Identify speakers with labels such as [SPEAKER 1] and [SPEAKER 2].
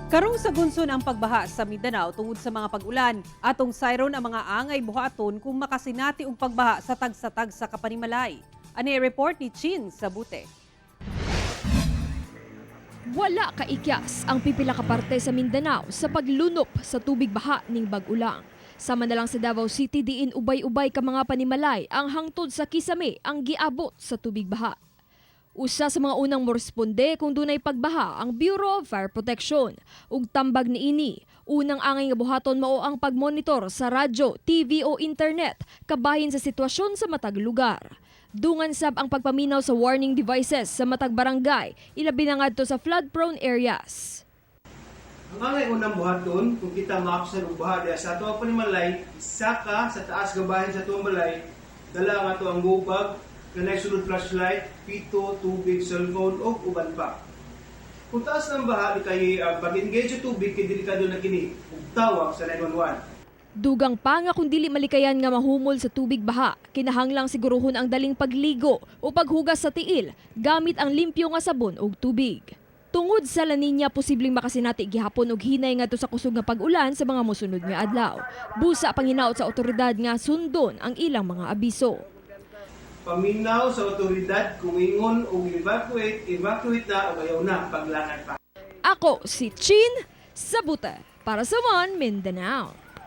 [SPEAKER 1] Karong sa gunson ang pagbaha sa Mindanao tungod sa mga pag-ulan. Atong sayron ang mga angay buhaton kung makasinati og pagbaha sa tagsa-tagsa ka panimalay. Ani report ni Chin Sabute.
[SPEAKER 2] Wala kaikyas ang pipila ka parte sa Mindanao sa paglunop sa tubig baha ning bag-ulang. Sama na lang sa Davao City, diin ubay-ubay ka mga panimalay ang hangtod sa kisame ang giabot sa tubig baha. Usa sa mga unang moresponde kung dunay pagbaha ang Bureau of Fire Protection. Ug tambag niini, unang angay nga buhaton mao ang pagmonitor sa radyo, TV o internet kabahin sa sitwasyon sa matag lugar. Dungan sab ang pagpaminaw sa warning devices sa matag barangay, ilabi na ngadto sa flood-prone areas.
[SPEAKER 3] Ang angay unang buhaton, kung kita maapsan og baha diha sa ato ang panimalay, isaka sa taas gabahin sa atong balay, dala ang ato ang go bag, kanay sulod flashlight, pito, tubig, cellphone ug uban pa. Kung taas ng baha, di kay pag-engage sa tubig kay delikado na kini ug tawag sa 911.
[SPEAKER 2] Dugang pa nga kung dili malikayan nga mahumol sa tubig baha, kinahanglang siguruhon ang daling pagligo o paghugas sa tiil gamit ang limpyo nga sabon ug tubig. Tungod sa La Nina, posibleng makasinati gihapon og hinay ngadto sa kusog nga pag-ulan sa mga mosunod nga adlaw. Busa panghinaot sa otoridad nga sundon ang ilang mga abiso.
[SPEAKER 3] Paminaw sa otoridad kung ingon og evacuate, evacuate na o ayaw na, paglangan pa.
[SPEAKER 2] Ako si Chin Sabute para sa One Mindanao.